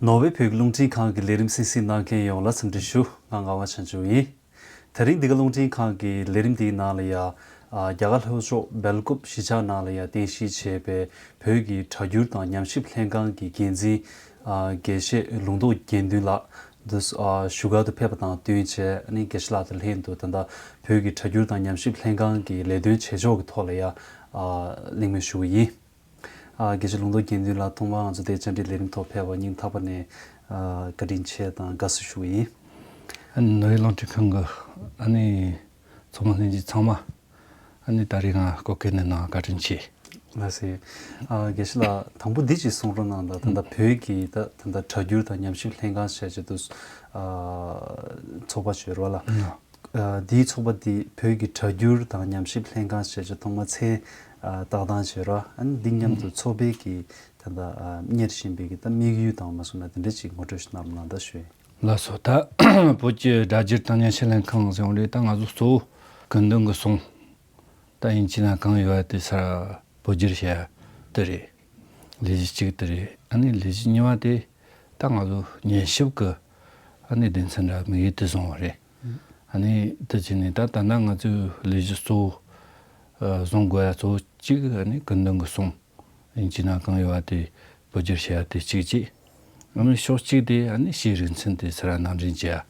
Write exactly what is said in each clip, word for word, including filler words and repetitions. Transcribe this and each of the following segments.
ནོར་ཝེ་བོད་ཀྱི་རླུང་འཕྲིན་ཁང་གི་ལས་རིམ་གསན་གཟིགས་གནང་མཁན་ཡོངས་ལ་འཚམས་འདྲི་ཞུ། ང་ངག་དབང་བྱང་ཆུབ་ཡིན། དེ་རིང་འདི་ག་རླུང་འཕྲིན་ཁང་གི་ལས་རིམ་འདིའི་ནང་ལ་ཡ། ཨ། རྒྱ་གར་ལྷོ་ཕྱོགས་སྦེལ་ཀོབ་གཞིས་ཆགས་ནང་ལ་ཡ་རྟེན་གཞི་བྱས་པའི་བོད་ཀྱི་སྒྲ་སྒྱུར་དང་ཉམས་ཞིབ་ལྷན་ཁང་གི་འགན་འཛིན། ཨ། དགེ་བཤེས་ལུང་རྟོགས་དགེ་འདུན་ལགས་འདི། ཨ། བཞུགས་སྒར་དུ་ཕེབས་པ་དང་བསྟུན་བྱས། ཨ་ནི་དགེ་བཤེས་ལགས་དང་ལྷན་དུ་ད་ལྟ་བོད་ཀྱི་སྒྲ་སྒྱུར་དང་ཉམས་ཞིབ་ལྷན་ཁང་གི་ལས་དོན་བྱེད་ཕྱོགས་ཀྱི་ཐོག་ལ་ཡ། ཨ། གླེང་མོལ་ཞུ་གི་ཡིན། ཨ། དགེ་བཤེས་ལུང་རྟོགས་དགེ་འདུན་ལགས། ཐོག་མར་ང་ཚོ་དེ་བཅར་འདྲིའི་ལས་རིམ་ཐོག་ཕེབས་པར་སྙིང་ཐག་པ་ནས། ཨ། བཀའ་དྲིན་ཆེ་དང་དགའ་བསུ་ཞུ་གི་ཡིན། ཨ་ནི་ནོར་ཝེ་རླུང་འཕྲིན་ཁང་གི། ཨ་ནི་ཚོགས་མི་ལྷན་རྒྱས་ཚང་མ། ཨ་ནི་ད་རེས་ང་སྐུ་སྒེར་ནས་ནང་བཀའ་དྲིན་ཆེ། ལགས་སེ། ཨ། དགེ་བཤེས་ལགས། དང་པོ་འདི་ཅིག་གསུང་རོགས་གནང་དང་། ད་ལྟ་བོད་ཀྱི་ད་ད་ལྟ་སྒྲ་སྒྱུར་དང་ཉམས་ཞིབ་ལྷན་ཁང་ཞེས་བྱ་དུ། ཨ། ཚོགས་པ་ཞིག་ཡོད་རེད་བ་ལ། ཨ། འདིའི་ཚོགས་པ་འདི་བོད་ཀྱི་སྒྲ་སྒྱུར་དང་ཉམས་ཞིབ་ལྷན་ཁང་ཞེས་བྱ་ཐོག་མ་མཚན། ཨ། བཏགས་སྟངས་བྱས་ར། ཨ་ནི་འདི་མཉམ་དུ་ཚོགས་པའི་གི་ད་ལྟ། ཨ། གཉེར་བཞིན་པའི་གི་ད་དམིགས་ཡུལ་དང་མ་སོང་ན་དེ་འདྲ་ཅིག་ངོ་སྤྲོད་ཞིག་གནང་རོགས་གནང་ད་ཞུ་ཡིན། ལགས་སོ། ད་བོད་ཀྱི་སྒྲ་སྒྱུར་དང་ཉམས་ཞིབ་ལྷན་ཁང་ཟེར་བ་རེད། ད་ང་ཚོ་གཙོ་བོ་སྐུ་མདུན་གྱི་གསུང་། ད་དབྱིན་ཇི་ནང་གང་ཡོད་པ་དེ་གསར་བོད་བསྒྱུར་བྱས་དེ་རེད། ལས་གཞི་གཅིག་དེ་རེད། ཨ་ནི་ལས་གཞི་གཉིས་པ་དེ་ད་ང་ཚོ་ཉན་ཞིབ་ཀྱི། ཨ་ནི་སྡེ་ཚན་འདྲ་དམིགས་ཡུལ་དེ་བཟུང་བ་རེད། ཨ་ནི་དེ་བྱས་ནས་ད་ད་ལྟ་ང་ཚོའི་ལས་གཞི་གཙོ་བོ། ཨ། བཟུང་དགོས་ཡ་གཙོ་བོ་གཅིག་ཨ་ནི་སྐུ་མདུན་གྱི་གསུང་། དབྱིན་ཇི་ནང་གང་ཡོད་པ་དེ་བོད་བསྒྱུར་བྱས་ཡ་དེ་གཅིག་བྱས། ཨ་ནི་ཕྱོགས་གཅིག་དེ་ཨ་ནི་ཕྱིའི་རིག་ཚན་དེ་ཚུར་ནང་འདྲེན་བྱས་ཡ།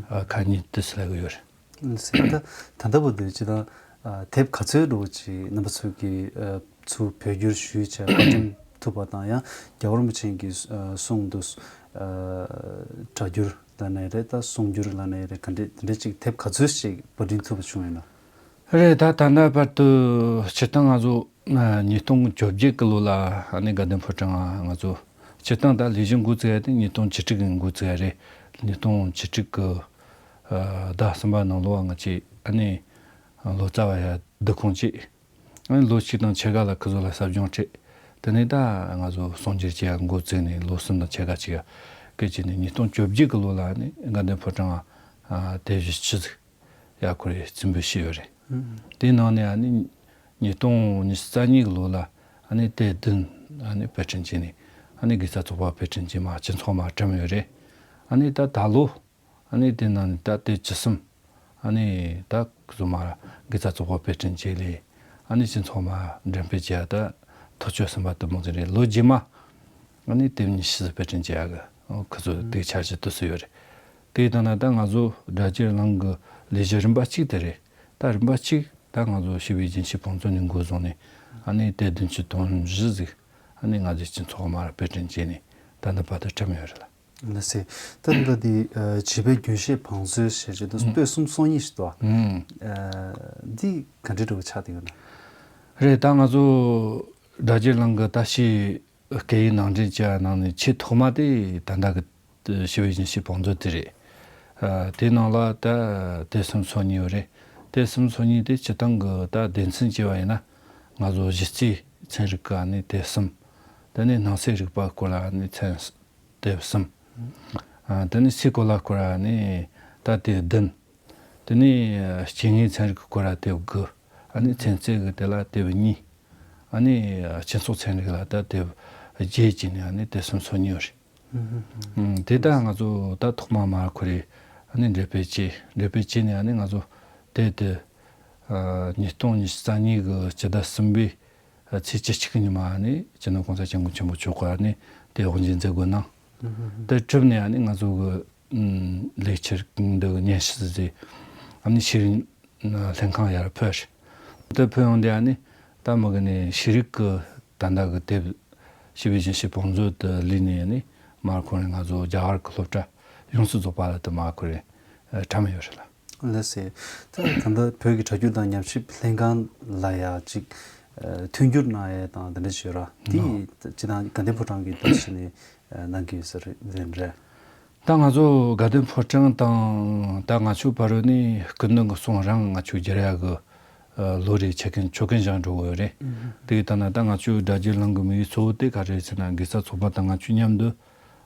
ཨ། ཁ་གཉིས་དེ་སུ་ལ་གི་ཡོད་རེད། ཟེར་ད། ད་ལྟ་བར་དུ་ཅི་ད། ཨ། དེབ་ག་ཚོད་འགྲོ་ཅིག་རྣམ་པ་ཚོ་གི། ཨ། ཚུར་བོད་བསྒྱུར་ཞུས་བྱས་པར་སྐྲུན་ཐུབ་པ་དང་། ཡང་རྒྱལ་བ་རིན་པོ་ཆེ་གི། ཨ། གསུང་དུ། ཨ། སྒྲ་སྒྱུར་ལབ་ནའི་རེད། ད་གསུང་སྒྱུར་ལབ་ནའི་རེད། ག་འདྲ་དེ་འདྲ་ཅིག་དེབ་ག་ཚོད་ཅིག་པར་སྐྲུན་ཐུབ་པ་བྱུང་ཡོད་ན། རེད། ད་ད་ལྟ་བར་དུ་སྤྱིར་བཏང་ང་ཚོ། ཨ། ཉིས་སྟོང་བཅོ་བརྒྱད་གི་ལོ་ལ་ཨ་ནི་དགའ་ལྡན་ཕོ་བྲང་ང་ཚོ་སྤྱིར་བཏང་ད་ལས་གཞི་འགོ་བཙུགས་ཡ་དེ་ཉིས་སྟོང་བཅུ་དྲུག་གི་འགོ་བཙུགས་ཡ་རེད། ཉིས་སྟོང་བཅུ་དྲུག་གི། ཨ། ཟླ་གསུམ་པ་ནང་ལོགས་ང་ཚོས་ཨ་ནི་ལོ་ཙཱ་བ་ཡ་བསྡུ་ཁུངས་བྱས། ཨ་ནི་ལོ་གཅིག་དང་ཕྱེད་ཀ་ལ་ཁོ་ཚོ་ལ་ཟབ་སྦྱོང་སྤྲད། དེ་ནས་ད་ང་ཚོ་གསུང་སྒྱུར་བྱེད་ཡ་འགོ་བཙུགས་ནས་ལོ་གསུམ་དང་ཕྱེད་ཀ་ཅིག་ཡ་སྐད་ཅིག་ནས་ཉིས་སྟོང་བཅོ་བརྒྱད་གི་ལོ་ལ་ཨ་ནི་དགའ་ལྡན་ཕོ་བྲང་ང་། ཨ། དེབ་བཞི་བཅུ་ཟིག་ཡ་ཁོ་རེ་རྩིས་འབུལ་ཞུས་ཡོད་རེད། ཨང་། དེའི་ནང་ནས་ཨ་ནི་ཉིས་སྟོང་ཉི་ཤུ་རྩ་གཉིས་གི་ལོ་ལ་ཨ་ནི་དེབ་བདུན་ཨ་ནི་དཔེ་སྐྲུན་བྱས་ནས། ཨ་ནི་དགེ་རྩ་ཚོགས་པ་དཔེ་སྐྲུན་བྱས་མར་སྤྱི་ཚོགས་མར་བཀྲམ་ཡོད་རེད། ཨ་ནི་ད་ད་ལོ་ཨ་ནི་དེ་ནང་ནས་ད་དེབ་བཅུ་གསུམ་ཨ་ནི་ད་གཟོད་མར་དགེ་རྩ་ཚོགས་པ་དཔེ་སྐྲུན་བྱས་ལས། ཨ་ནི་སྤྱི་ཚོགས་མར་འགྲེམས་སྤེལ་བྱས་ཡ་ད་ཐོ་ཅོ་གསུམ་པ་དེ་མོ་ཟིག་རེད། ལོ་རྗེས་མ་ཨ་ནི་དེབ་ཉི་ཤུ་ཟིག་དཔེ་སྐྲུན་བྱེད་ཡ་གི་ཁོ་ཚོ་དེ་འཆར་གཞི་དེ་ཚོ་ཡོད་རེད། དེ་ཡིན་ན་ད་ང་ཚོ་སྒྲ་སྒྱུར་གླིང་གི་ལས་གཞི་རིམ་པ་གཅིག་དེ་རེད། ད་རིམ་པ་གཅིག་ད་ང་ཚོ་ཞི་བའི་རྒྱུན་ཤེས་བང་མཛོད་ནས་འགོ་བཟུང་ནས་ཨ་ནི་དེབ་བདུན་ཅུ་དོན་བཞི་ཟིག་ཨ་ནི་ང་ཚོས་སྤྱི་ཚོགས་མར་དཔེ་སྐྲུན་བྱས་ནས་ད་ལྟ་བར་དུ་བཀྲམ་ཡོད་རེད་ལ། ལགས་སེ། ད་ལྟ་འདི། ཨ། བྱིས་པའི་རྒྱུན་ཤེས་བང་མཛོད་ཞེས་བྱས་དུས་ཨང་པོད་གསུམ་སོ་གཉིས་ཤིག་འདུག་ཨ། ཨང་། ཨ། འདི་ག་འདྲའི་འདྲ་བོ་ཆགས་བསྡད་ཡོད་ན། རེད། ད་ང་ཚོ་སྒྲ་སྒྱུར་གླིང་གི་ད་ཕྱིའི་སྐད་ཡིག་ནང་འདྲེན་བྱས་ནང་ནས་ཆེས་ཐོག་མ་དེ་ད་ལྟ་གི་ཞི་བའི་རྒྱུན་ཤེས་བང་མཛོད་དེ་རེད། ཨ། དེའི་ནང་ལ་ད་དེབ་གསུམ་སོ་གཉིས་ཡོད་རེད། དེབ་གསུམ་སོ་གཉིས་དེ་སྤྱིར་བཏང་གི་ད་སྡེ་ཚན་བྱས་པ་ཡིན་ན་ང་ཚོ་གཞི་རྩའི་ཚན་རིག་གི་ཨ་ནི་དེབ་གསུམ། དེ་ནས་སྣང་སྲིད་རིག་པ་སྐོར་ལ་ཨ་ནི་ཚན་དེབ་གསུམ། ཨ། དེ་ནས་སའི་གོ་ལ་སྐོར་ཨ་ནི་ད་དེབ་བདུན། དེ་ནས་སྐྱེ་དངོས་ཚན་རིག་སྐོར་ཨ་དེབ་དགུ། ཨ་ནི་ཚན་རྩལ་གི་དེ་ལ་དེབ་གཉིས། ཨ་ནི་སྤྱི་ཚོགས་ཚན་རིག་ལ་ད་དེབ་བརྒྱད་བྱས་ནས་ཨ་ནི་དེབ་གསུམ་སོ་གཉིས་ཡོད་རེད། ཨང་། དེ་ད་ང་ཚོ་ད་ཐོག་མ་མར་ཁོ་རེ་ཨ་ནི་འགྲེམས་སྤེལ་བྱས། འགྲེམས་སྤེལ་བྱས་ནས་ཨ་ནི་ང་ཚོ་དེབ་དེ། ཨ། ཉིས་སྟོང་ཉི་ཤུ་རྩ་གཉིས་གི་སྤྱི་ཟླ་གསུམ་པའི་ཚེས་བཅུ་གཅིག་གི་ཉི་མ་ནས་སྤྱི་ནོར་༸གོང་ས་༸སྐྱབས་མགོན་ཆེན་པོ་མཆོག་གིས་ནས་དེ་དབུ་འབྱེད་མཛད་སྒོ་གནང་། དེ་གྲུབ་ནས་ནི་ང་ཚོ་གི་ལས་འཆར་འདི་སྙན་ཞུ་ཟིག་ནི་ཤེས་རིག་ལྷན་ཁང་ཡར་ཕུལ། དེ་ཕུལ་ཡོང་དུས་ནི་ད་མི་གི་ནི་ཤེས་རིག་གི་ད་ལྟ་གི་དེབ་ཞི་བའི་རྒྱུན་ཤེས་བང་མཛོད་དུ་ལུས་ནས་ནི་མར་ཁོ་རང་ང་ཚོ་རྒྱ་གར་གི་སློབ་གྲྭ་ཡོངས་སུ་རྫོགས་པ་ལ་དེ་མར་ཁོ་རང་བཀྲམ་ཡོད་རེད་ལ། ལགས་སེ། ད་ད་ལྟ་བོད་ཀྱི་སྒྲ་སྒྱུར་དང་ཉམས་ཞིབ་ལྷན་ཁང་ལ་ཡ་ཅིག་ཨ། མཐུན་འགྱུར་གནང་ཡས་དང་དེ་འདྲ་ཞིག་ཡོད་ར། དེ་ནོ། སྤྱིར་བཏང་དགའ་ལྡན་ཕོ་བྲང་གིས་འདུག་ཟེར་ནས་ཨ། གནང་གི་ཡོད་ས་རེད་རེད་རེད། ད་ང་ཚོ་དགའ་ལྡན་ཕོ་བྲང་དང་ད་ང་ཆོ་བར་ནས་སྐུ་མདུན་གྱི་གསུང་རང་ང་ཆོ་སྒྱུར་ཡ་གི་ཨ། ལོ་རེ་ཆོ་གིན་ཆོ་གིན་བཞག་འགྲོ་གི་ཡོད་རེད། ཨུ། དེ་གི་ད་ན་ད་ང་ཆོ་སྒྲ་སྒྱུར་གླིང་གི་དམིགས་ཡུལ་གཙོ་བོ་དེ་ག་རེ་རེད་ཟེར་ན་དགེ་རྩ་ཚོགས་པ་དང་ང་ཆོ་མཉམ་དུ་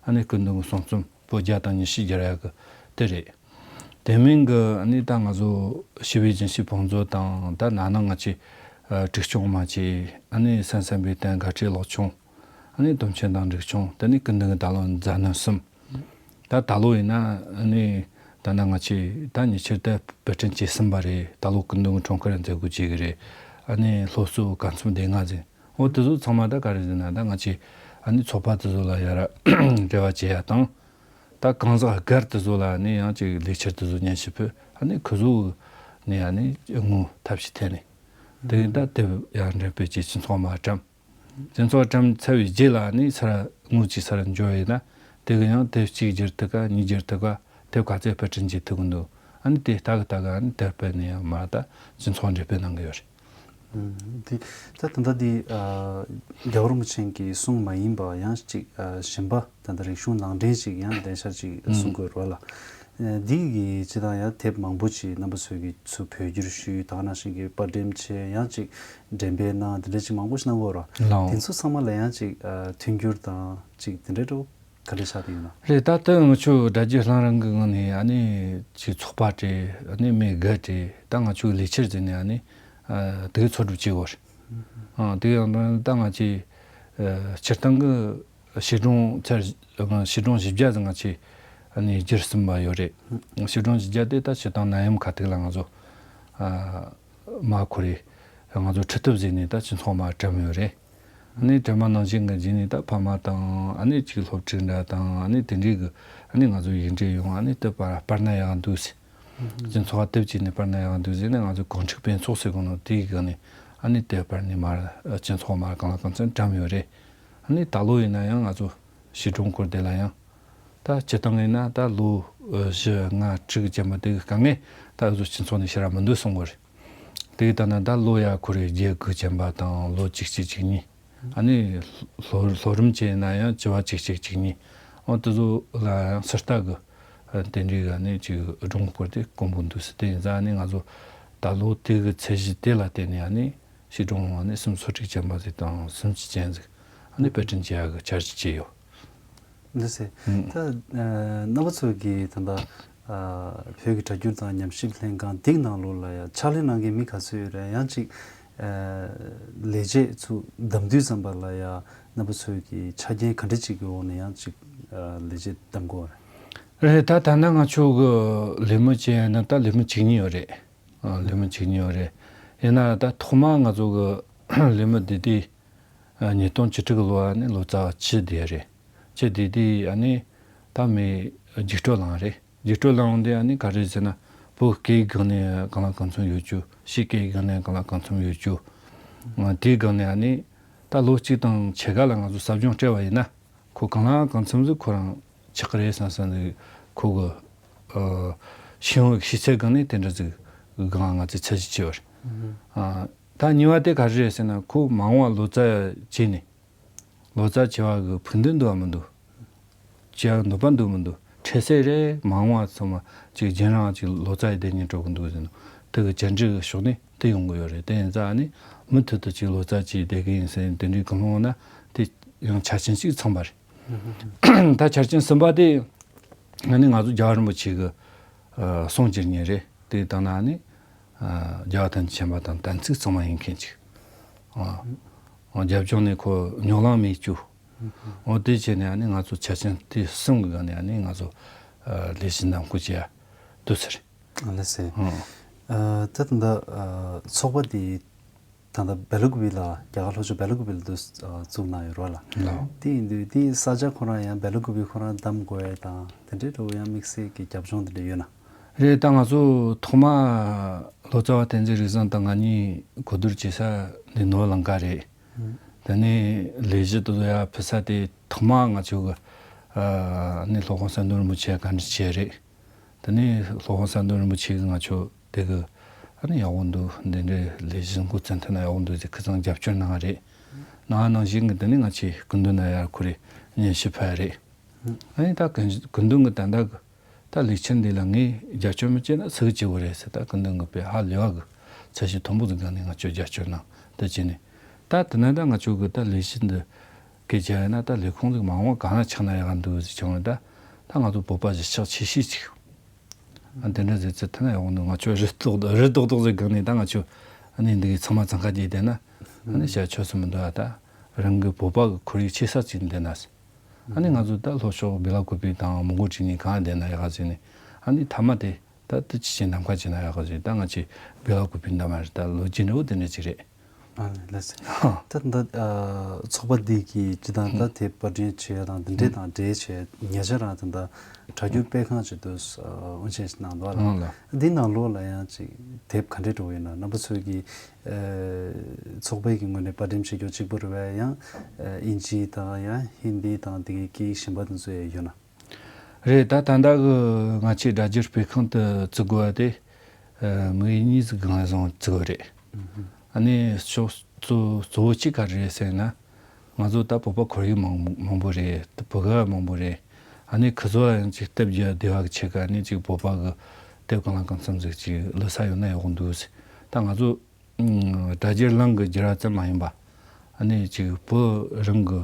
ཨ་ནི་སྐུ་མདུན་གྱི་གསུང་རྩོམ་པོད་བརྒྱ་དང་ཉི་ཤུ་སྒྱུར་ཡ་གི་དེ་རེད། དེ་མིན་གི་ཨ་ནི་ད་ང་ཚོ་ཞི་བའི་རྒྱུན་ཤེས་བང་མཛོད་དང་ད་ན་ནིང་ང་ཆོ་ཨ། དྲུག་སྐྱོང་མ་ཆོ་ཨ་ནི་གསན་བསམ་པའི་རྟེན་དགའ་བྲལ་གློག་ཆུང་། ཨ་ནི་དོམ་ཆེན་དང་འབྲུག་ཆུང་། དེ་ནས་སྐུ་མདུན་གྱི་ད་ལོ་མཛད་སྣེ་གསུམ། ད་ད་ལོ་ཡིན་ན་ཨ་ནི་ད་ནི་ང་ཚོས་ད་ཉེ་ཆར་དེ་པར་སྐྲུན་བྱས་ཟིན་པ་རེད། ད་ལོ་སྐུ་མདུན་གྱི་འཁྲུངས་སྐར་མཛད་སྒོ་བྱེད་ཀྱི་རེད། ཨ་ནི་སློབ་གསོ་ག་ཚོད་འདི་ང་ཟིན། འོ་དེ་ཚོ་ཚང་མ་ད་ག་རེ་ཟེར་ན། ད་ང་ཚོས་ཨ་ནི་ཚོགས་པ་དེ་ཚོ་ལ་ཡར་འབྲེལ་བ་བྱེད་ཡ་དང་། ད་གང་ཟག་སྒེར་དེ་ཚོ་ལ་ནི་ཡང་ཅིག་ལས་འཆར་དེ་ཚོ་སྙན་ཞུ་ཕུལ། ཨ་ནི་ཁོ་ཚོ་ནས་ཨ་ནི་དངུལ་ཐབས་ཤེས་འཐེན་ནས། དེ་ཡིན་ད་དེ་ཡར་འགྲེམས་སྤེལ་བྱས་སྤྱི་ཚོགས་མར་བཀྲམ། སྤྱི་ཚོགས་བཀྲམ་ཚར་བའི་རྗེས་ལ་ནི་ས་ར་དངུལ་གྱི་ས་ར་འབྱོར་ཡིན་ན། དེ་གི་ཡང་དེབ་གཅིག་བསྒྱུར་ཐུབ་ག། གཉིས་བསྒྱུར་ཐུབ་ག། དེབ་ག་ཚད་པར་སྐྲུན་བྱེད་ཐུབ་ཀྱི་འདུག། ཨ་ནི་དེ་ལྟ་གི་ལྟ་གི་ཨ་ནི་དེབ་སྤེལ་ནས་ཡང་མར་ད་སྤྱི་ཚོགས་འགྲེམས་སྤེལ་གནང་གི་ཡོད་རེད། ཨུམ། དེ་ད་ད་ལྟ་འདི་ཨ་རྒྱལ་བ་རིན་པོ་ཆེ་གི་གསུང་མ་ཡིན་པ་ཡང་ཅིག་ཨ་གཞན་པ་ད་ལྟ་རིག་གཞུང་ནང་འདྲེན་ཅིག་ཡང་ལྡན་ཤར་ཅིག་ཨུམ། གསུང་དགོས་རོགས་ལ། ཨ་འདི་གི་ཅི་དང་ཡང་དེབ་མང་པོ་ཅིག་རྣམ་པ་ཚོས་ཀྱི་ཚུར་བོད་བསྒྱུར་ཞུས། ད་ག་ནང་བཞིན་གྱི་པར་འགྲེམས་བྱས། ཡང་ཅིག་འགྲེམས་སྤེལ་གནང་། དེ་འདྲ་ཅིག་མང་པོ་ཞིག་གནང་དགོས་ར། ལའོ། དེ་ཚོ་ཚང་མ་ལ་ཡང་ཅིག་ཨ་མཐུན་འགྱུར་དང་ཅིག་དེ་འདྲ་འགྲོ། ག་འདྲ་ཆགས་བསྡད་ཡོད་ན། རེད། ད་ལྟ་ང་ཚོ་སྒྲ་བསྒྱུར་བླ་རུང་གི་ངང་ནས་ཨ་ནི་ཅིག་ཚོགས་པ་སྤྲད། ཨ་ནི་མི་བརྒྱ་སྤྲད། ད་ང་ཚོའི་ལས་འཆར་ཟེར་ནས་ཨ་ནི་ཨ་དེ་གའི་འཚོལ་སྒྲུབ་བྱེད་དགོས་རེད། ཨ་དེ་ཡང་ད་ང་ཚོས་ཨ་སྤྱིར་བཏང་གི་བྱིས་སྒྲུང་ཚར། བྱིས་སྒྲུང་བཞི་བརྒྱ་ཟིན་ང་ཚོས་ཨ་ནི་བསྒྱུར་ཟིན་པ་ཡོད་རེད། བྱིས་སྒྲུང་བཞི་བརྒྱ་དེ་ད་སྤྱིར་བཏང་ནད་ཡམས་ཁ་ཐུག་ལ་ང་ཚོ་ཨ་མར་ཁོ་རེ་ང་ཚོ་ཁྲིད་ཐབས་ཟེར་ནས་ད་སྤྱི་ཚོགས་མར་བཀྲམ་ཡོད་རེད། ཨ་ནི་བཀྲམ་པ་ནང་བཞིན་གྱི་རྗེས་ནས་ད་ཕ་མ་དང་། ཨ་ནི་ཅིག་སློབ་ཕྲུག་འདྲ་དང་། ཨ་ནི་དེ་འདྲའི་གི་ཨ་ནི་ང་ཚོ་ཡིག་འབྲེལ་ཡོང་། ཨ་ནི་དེ་པར་པར་ན་ཡག་འདུག་ཟེར། སྤྱི་ཚོགས་དེབ་ཅིག་ནས་པར་ན་ཡག་འདུག་ཟེར་ནས། ང་ཚོ་གོང་ཁྲིག་དཔེ་ཚོགས་ཟེར་གོ་ནོ་དེའི་སྒང་ནས་ཨ་ནི་དེ་པར་ནས་མར་སྤྱི་ཚོགས་མར་གང་ལ་གང་འཚམ་བཀྲམ་ཡོད་རེད། ཨ་ནི་ད་ལོ་ཡིན་ན་ཡང་ང་ཚོ་བྱིས་སྒྲུང་སྐོར་དེ་ལ་ཡང་ད་སྤྱིར་བཏང་ཡིན་ན་ད་ལོ་བཞི་ལྔ་དྲུག་ཅན་པ་དེ་གི་དཀའ་ངལ་ད་འུ་ཚོ་སྤྱི་ཚོགས་ནས་ཞེ་དྲག་མི་འདུག་གསུང་གི་རེད། དེ་གི་ད་ན་ད་ལོ་ཡར་ཁོ་རེ་བརྒྱད་དགུ་ཅན་པ་དང་། ལོ་གཅིག་གཅིག་གཅིག་གཉིས། ཨ་ནི་ལོ་ལོ་རིམ་བྱས་ན་ཡང་བྱི་བ་གཅིག་གཅིག་གཅིག་གཉིས། འོ་དེ་ཚོ་ལ་ཡང་སུ་ལྟ་གི་དེ་འདྲའི་གི་ཨ་ནི་ཅིག་སྒྲུང་སྐོར་དེ་དཀོན་པོ་འདུག་ཟེར། དེ་ཡིན་ཙང་ཨ་ནི་ང་ཚོ་ད་ལོ་དེ་གི་ཚད་གཞི་དེ་ལ་བརྟེན་ནས་ཨ་ནི་བྱིས་སྒྲུང་ཨ་ནི་སུམ་ཅུ་སོ་དྲུག་ཅན་པ་ཟིག་དང་སུམ་ཅུ་ཅན་ཟིག་ཨ་ནི་པར་སྐྲུན་བྱེད་ཡག་གི་འཆར་གཞི་བྱས་ཡོད། འདི་ཟེར། ཨུམ། ད་ཨ་རྣམ་པ་ཚོ་གི་ད་ལྟ་ཨ་བོད་ཀྱི་སྒྲ་སྒྱུར་དང་ཉམས་ཞིབ་ལྷན་ཁང་འདི་ནང་ལོགས་ལ་ཡ་ཕྱག་ལས་གནང་མཁན་མི་ག་ཚོད་ཡོད་རེད། ཡང་ཅིག་ཨ་ལས་བྱེད་ཚུར་བདམས་དུས་ཙམ་པ་ལ་ཡ་རྣམ་པ་ཚོས་ཀྱི་ཆ་རྐྱེན་ག་འདྲ་ཅིག་གི་འོག་ནས་ཡང་ཅིག་ཨ་ལས་བྱེད་བདམས་དགོས་རེད། རེད། ད་ད་ལྟ་ང་ཚོ་གི་ལས་མི་བྱས་ན་ད་ལས་མི་བཅུ་གཉིས་ཡོད་རེད། ཨ་ལས་མི་བཅུ་གཉིས་ཡོད་རེད། ཡིན་ན་ད་ཐོག་མ་ང་ཚོ་གི་ལས་མི་དེ་དེ་ཨ་ཉིས་སྟོང་བཅུ་དྲུག་ལོ་ཨ་ནི་ལོ་ཙཱ་བ་བཅུ་བསྡད་རེད། བཅུ་བསྡད་དེ་ཨ་ནི་ད་མི་རྒྱུགས་སྤྲོད་བླངས་རེད། རྒྱུགས་སྤྲོད་བླངས་དེ་ཨ་ནི་ག་རེ་ཟེར་ན། བོད་སྐད་ཡིག་སྒང་ནས་གང་ལ་གང་འཚམ་ཡོད་རྒྱུ། ཕྱི་སྐད་ཡིག་སྒང་ནས་གང་ལ་གང་འཚམ་ཡོད་རྒྱུ། ཨ་དེའི་སྒང་ནས་ཨ་ནི་ད་ལོ་གཅིག་དང་ཕྱེད་ཀ་ལ་ང་ཚོ་ཟབ་སྦྱོང་སྤྲད་པ་ཡིན་ན། ཁོ་གང་ལ་གང་འཚམ་ཟིག་ཁོ་རང་ཆགས་ཀྱི་རེད་བསམ་བསམ་ཟིག་ཁོ་གི་ཨ་ཤེས་ཡོན་ཤེས་ཚད་སྒང་ནས་དེ་འདྲ་ཟིག་སྒང་ང་ཚོས་ཚད་གཞི་བྱས་པ་རེད། ཨ་ད་གཉིས་པ་དེ་ག་རེ་རེད་ཟེར་ན། ཁོ་མ་འོངས་པ་ལོ་ཙཱ་བྱས་ནས་ལོ་ཙཱ་བྱེད་པ་གི་ཕུགས་འདུན་འདུག་གམ་མི་འདུག། བྱེད་ཡག་འདོད་པ་འདུག་མི་འདུག། འཕྲལ་སེལ་རེད། མ་འོངས་པ་ཚང་མ་ཅིག་རྒྱུན་རིང་ཅིག་ལོ་ཙཱ་ཡི་བསྡད་སྙིང་བྲོ་གི་འདུག་ཟེར་ནོ། དེ་གི་བཅར་འདྲི་གི་ཕྱོགས་ནས་དེ་ཡོང་གི་ཡོད་རེད། དེ་ཡིན་ཙང་ཨ་ནི་མུ་མཐུད་དུ་ཅིག་ལོ་ཙཱ་བྱས་བསྡད་གི་ཡིན་ཟེར་དེ་འདྲའི་གི་ལོང་ན་དེ་ཡང་ཆ་རྐྱེན་ཅིག་ཚང་པ་རེད། ད་ཆ་རྐྱེན་གསུམ་པ་དེ་ཨ་ནི་ང་ཚོ་རྒྱལ་བ་རིན་པོ་ཆེ་གི་ཨ་གསུང་བཅུ་གཉིས་རེད། དེ་དང་ན་ཨ་ནི་ཨ་རྒྱལ་བ་ཐམས་ཅད་མཁྱེན་པ་དང་དམ་ཚིག་གཙང་མ་ཡིན་མཁན་ཅིག། ཨ་རྒྱབ་ལྗོངས་ནས་ཁོ་ཉོག་གླང་མེད་རྒྱུ། འོ་དེ་བྱས་ནས་ཨ་ནི་ང་ཚོ་ཆ་རྐྱེན་དེ་གསུམ་གི་སྒང་ནས་ཨ་ནི་ང་ཚོ་ཨ་ལས་གཞི་འདེམས་བསྐོ་བྱེད་ཡ་འདུག་ཟེར། ལགས་སེ། ཨ་ད་ད་ལྟ་ཨ་ཚོགས་པ་འདི་ད་ལྟ་སྦེལ་ཀོབ་ལ་རྒྱ་གར་ལྷོ་ཕྱོགས་སྦེལ་ཀོབ་ལ་འདུག་ཨ་བཙུགས་གནང་ཡོད་རེད་ལ། ལགས། དེ་ཡིན་དུས་དེ་ས་ཆ་ཁོ་རང་ཡང་སྦེལ་ཀོབ་ཁོ་རང་བདམས་དགོས་ཡ་དང་དེ་འདྲའི་འགྲོ་ཡང་དམིགས་བསལ་གྱི་རྒྱབ་ལྗོངས་དེ་འདྲ་ཡོད་ན། རེད། ད་ང་ཚོ་ཐོག་མ་ལོ་ཙཱ་བ་བསྟན་འཛིན་རིག་བཟང་དང་ང་གཉིས་གོ་བསྡུར་བྱེད་ས་འདི་ནོར་ལང་ཀ་རེད། དེ་ནས་ལས་གཞི་དེ་ཚོ་ཡར་ཕུལ་ས་དེ་ཐོག་མ་ང་ཚོ་གི་ཨ་ནི་སློབ་དཔོན་གསང་འདུས་རིན་པོ་ཆེ་བཀའ་འདྲི་བྱས་རེད། དེ་ནས་སློབ་དཔོན་གསང་འདུས་རིན་པོ་ཆེ་གིས་ང་ཚོ་དེ་གི་ཨ་ནི་ཡག་པོ་འདུག། འདི་འདྲའི་ལས་གཞི་འགོ་བཙུགས་ཐུབ་ན་ཡག་པོ་འདུག་ཟེར་ཁ་སང་རྒྱབ་སྐྱོར་གནང་རེད། གནང་ནང་བཞིན་གི་དེ་ནས་ང་ཚོས་སྐུ་མདུན་ན་ཡར་ཁོ་རེ་སྙན་ཞུ་ཕུལ་རེད། ཨ་ནི་ད་སྐུ་མདུན་གི་ད་ལྟ་གི་ད་ལས་འཆར་འདི་ལ་ངས་རྒྱབ་སྐྱོར་མི་བྱེད་ན་སུ་གིས་བྱེད་དགོས་རེད་ཟེར། ད་སྐུ་མདུན་གྱིས་དཔེ་ཧ་ལས་པ་གི་ཚད་གཞི་མཐོན་པོ་ཟིག་སྒང་ནས་ང་ཚོས་རྒྱབ་སྐྱོར་གནང་། ད་བྱས་ནས་ད་དེ་ན་ད་ང་ཚོ་གི་ད་ལས་གཞི་འདི་སྐད་ཆ་ཡིན་ན་ད་ལས་ཁུངས་ཟིག་མ་འོངས་གང་ལ་ཆགས་ན་ཡག་འདུག་ཟེར་བྱུང་བ། ད་ད་ང་ཚོ་བོད་པ་གཞིས་ཆགས་ཆེ་ཤོས་ཅིག་ཨ་དེ་འདྲ་ཟེར་ཚེ་ཐ་ན་ཡག་འདུག། ང་ཚོ་རི་རྡོག་རི་རྡོག་རྡོག་ཟིག་སྒང་ནས་ད་ང་ཚོ་ཨ་ནི་འདི་གི་ཚང་མ་འཚང་ཁ་རྒྱས་བསྡད་ན་ཨ་ནི་བྱ་ཆོག་སུ་མི་འདུག་ཨ། ད་ རང་གི་བོད་པ་གི་ཁོར་ཡུག་ཆེ་ས་ཅིག་འདི་ན་ཟེར། ཨ་ནི་ང་ཚོ་ད་ལྷོ་ཕྱོགས་སྦེ་ལ་ཀུ་པི་དང་མོན་གྷོ་ཅིག་ནི་གང་འདི་ན་ཡག་ག་ཟེར་ནས། ཨ་ནི་ཐ་མ་དེ་ད་དུ་ཅི་ཅི་ནམ་མཁའ་ཅིག་ན་ཡག་ག་ཟེར། ད་ང་ཅི་སྦེ་ལ་ཀུ་པི་འདི་མ་རེད། ད་ལོ་རྒྱུས་འདྲ་བོ་དེ་འདྲ་ཅིག་རེད། ཨ་ལས། ད་ད་ཚོགས་པ་འདི་གི་སྤྱི་བཏང་ད་དེབ་པར་སྐྲུན་བྱེད་ཡ་དང་དེ་འདྲས་དང་འབྲེལ་བྱས་ཉེ་ཆར་རང་ད་ད་དྲ་རྒྱའི་སྤེལ་ཁང་ཅིག་ཏུ་དབུ་འབྱེད་ཞིག་གནང་འདུག་ལ། འདི་ནང་ལོགས་ལ་ཡང་ཅིག་དེབ་ག་འདྲས་འགྲོ་ཡོད་ན། རྣམ་པ་ཚོས་ཀྱི་ཚོགས་པའི་གི་ངོས་ནས་པར་སྐྲུན་བྱེད་རྒྱུ་གཅིག་པུ་རེད་པས། ཡང་ཨིན་ཇི་དང་ཡང་ཧིན་དི་དང་དེ་གི་སྐད་ཡིག་གཞན་པ་དེ་ཚོ་ཡང་ཡོད་ན། རེད། ད་ད་ལྟ་གི་ང་ཚོའི་སྒྲ་སྒྱུར་སྤེལ་ཁང་དུ་བཙུགས་དགོས་པ་དེ་དམིགས་ཡུལ་གཉིས་ཀྱི་སྒང་ལ་བཟུང་བཙུགས་པ་རེད། ཨ་ནི་ཕྱོགས་གཙོ་གཙོ་བོ་གཅིག་ག་རེ་རེད་ཟེར་ན། ང་ཚོ་ད་བོད་པ་ཁོར་ཡུག་མང་མང་པོ་རེད། ད་བོད་པ་མང་པོ་རེད། ཨ་ནི་ཁོ་ཚོ་ལ་ཡང་ཅིག་དེབ་བརྒྱུད་བདེ་བ་གི་ཆེད་ཀ་ནས་ཅིག་བོད་པ་གི་དེབ་གང་ལ་གང་འཚམ་ཟིག་ཅིག་ལུས་ས་ཡོད་ན་ཡག་པོ་འདུག་ཟེར། ད་ང་ཚོ་སྒྲ་སྒྱུར་ལམ་གྱི་སྒྱུར་བ་ཙམ་མ་ཡིན་པ། ཨ་ནི་ཅིག་བོད་རང་གི་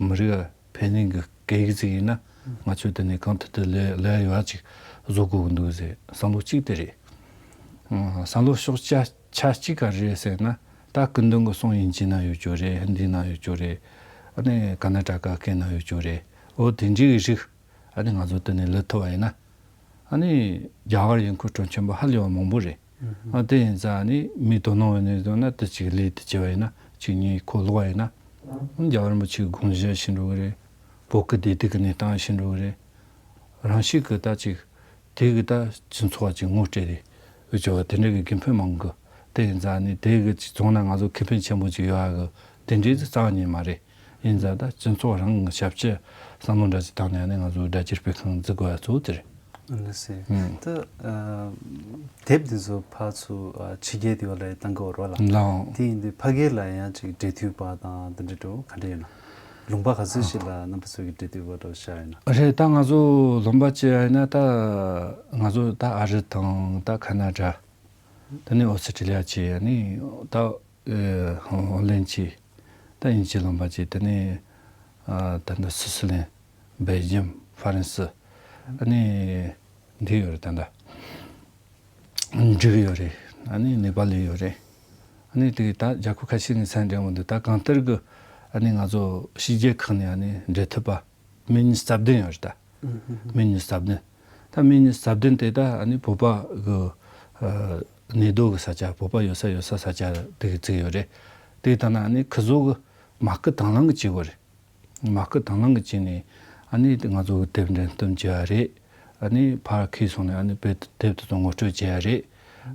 མི་རིགས་ཕན་ནུས་ཀྱི་སྐད་ཡིག་ཅིག་ཡིན་ན། ང་ཚོས་དེ་ནས་གང་ཐུབ་ཐུབ་ལས་ལས་ཡོད་ཅིག་བཟོ་དགོས་ཀྱི་འདུག་ཟེར། བསམ་བློ་གཅིག་དེ་རེད། ཨ་བསམ་བློ་ཕྱོགས་ཆ་ཆ་གཅིག་ག་རེ་རེད་ཟེར་ན། ད་སྐུ་མདུན་གྱི་གསུང་ཨིན་ཇི་ན་ཡོད་རྒྱུ་རེད། ཧིན་དི་ན་ཡོད་རྒྱུ་རེད། ཨ་ནི་ཀ་ན་ཊ་ཀ་སྐད་ན་ཡོད་རྒྱུ་རེད། འོ་དེ་འདྲའི་རིགས་ཨ་ནི་ང་ཚོ་དེ་ནས་ལས་ཐུབ་པ་ཡིན་ན། ཨ་ནི་རྒྱ་གར་ཡིན་ཁུལ་གྲོན་ཆེན་པོ་ཧ་ལས་པ་མང་པོ་རེད། ཨ་དེ་ཡིན་ཙང་ཨ་ནི་མི་དོ་སྣང་ཡོད་ནས་བཟུང་ན། དེ་གཅིག་ལས་དེ་བྱས་པ་ཡིན་ན། གཅིག་གཉིས་ཁོ་ཀློག་པ་ཡིན་ན། རྒྱལ་བ་རིན་པོ་ཆེའི་དགོངས་གཞི་ཤེས་འགྲོ་གི་རེད། བོད་ཀྱི་བདེ་སྡུག་གི་གནས་སྟངས་ཤེས་འགྲོ་གི་རེད། རང་ཤུགས་ཀྱིས་ད་ཅིག་དེ་གི་ད་སྤྱི་ཚོགས་ཅིག་ངོ་སྤྲད་དེ་འུ་ཅོ་བ་དེ་འདྲ་གི་དགེ་ཕན་མང་གི། དེ་ཡིན་ཙང་ཨ་ནི་དེ་གི་ཅིག་བཙོང་ན་ང་ཚོ་ཁེ་ཕན་ཆེན་པོ་ཅིག་ཡོད་ཨ་གི། དེ་འདྲའི་རྩ་བ་ཉིད་མ་རེད། ཡིན་ཙང་ད་སྤྱི་ཚོགས་རང་གི་ཞབས་ཕྱི་བསམ་བློ་འདྲ་ཅིག་བཏང་ནས་ཨ་ནི་ང་ཚོ་སྒྲ་སྒྱུར་སྤེལ་ཁང་འཛུགས་དགོས་ཡ་གཙོ་བོ་དེ་རེད། ཨ་ལ་སེ། ཨུམ། ད་ཨ་དེབ་འདི་ཚོ་ཕར་ཚུར་ཨ་ཕྱི་རྒྱལ་དེ་བ་ལ་བཏང་གི་ཡོད་རེད་ལ། ལའོ། དེ་ཡིན་དུས་ཕ་གི་ལ་ཡང་ཅིག་འབྲེལ་མཐུད་པ་དང་དེ་འདྲ་འགྲོ་ག་འདྲ་ཡོད་ན། ལུང་པ་ག་ཚོད་ཞིག་ལ་རྣམ་པ་ཚོ་གི་འབྲེལ་མཐུད་པ་འགྲོ་བྱ་ཡོད་ན། རེད། ད་ང་ཚོ་ལུང་པ་ཅི་ཡིན་ན། ད་ང་ཚོ་ད་ཨ་རི་དང་ད་ཁ་ན་ཌ། དེ་ནས་ཨོ་སི་ཀྲི་ལི་ཡ་ཅིག་ཨ་ནི་ད་ཨེ་ཧོ་ལན་ཅིག་ད་དབྱིན་ཇི་ལུང་པ་ཅིག་དེ་ནས་ཨ་ད་ནི་སི་སི་ལན། སྦེལ་ཇམ། ཧྥ་རན་སི། ཨ་ནི་འདི་ཡོད་རེད། ད་ད་འབྲུག་ཡོད་རེད། ཨ་ནི་ནེ་པ་ལི་ཡོད་རེད། ཨ་ནི་དེ་ད་རྒྱལ་ཁབ་ཁ་ཤས་ནས་མཚན་འདྲ་མོ་འདུག་ད་གང་ལྟར་གི་ཨ་ནི་ང་ཚོ་ཕྱི་རྒྱལ་ཁག་ནས་ཨ་ནི་འབྲེལ་མཐུད་པ་མི་ཉི་ཤུ་རྩ་བདུན་ཡོད་རེད་ད། ཨུ་ཧུ་ཧུ། མི་ཉི་ཤུ་རྩ་བདུན། ད་མི་ཉི་ཤུ་རྩ་བདུན་དེ་ད་ཨ་ནི་བོད་པ་གི་ཨ་གནས་སྡོད་གི་ས་ཆ། བོད་པ་ཡོད་ས་ཡོད་ས་ས་ཆ་དེ་གི་བརྩིས་ཡོད་རེད། དེ་ལྟ་ན་ཨ་ནི་ཁོ་ཚོ་གི་མ་སྐུལ་དང་བླངས་གི་བྱེད་དགོས་རེད། མ་སྐུལ་དང་བླངས་གི་བྱས་ནས་ཨ་ནི་ང་ཚོ་གི་དེབ་འགྲེམས་སྟོན་བྱས་པ་རེད། ཨ་ནི་ཕར་ཁྱེར་སོང་ནས་ཨ་ནི་དཔེ་དེབ་དེ་ཚོ་ངོ་སྤྲོད་བྱས་པ་རེད།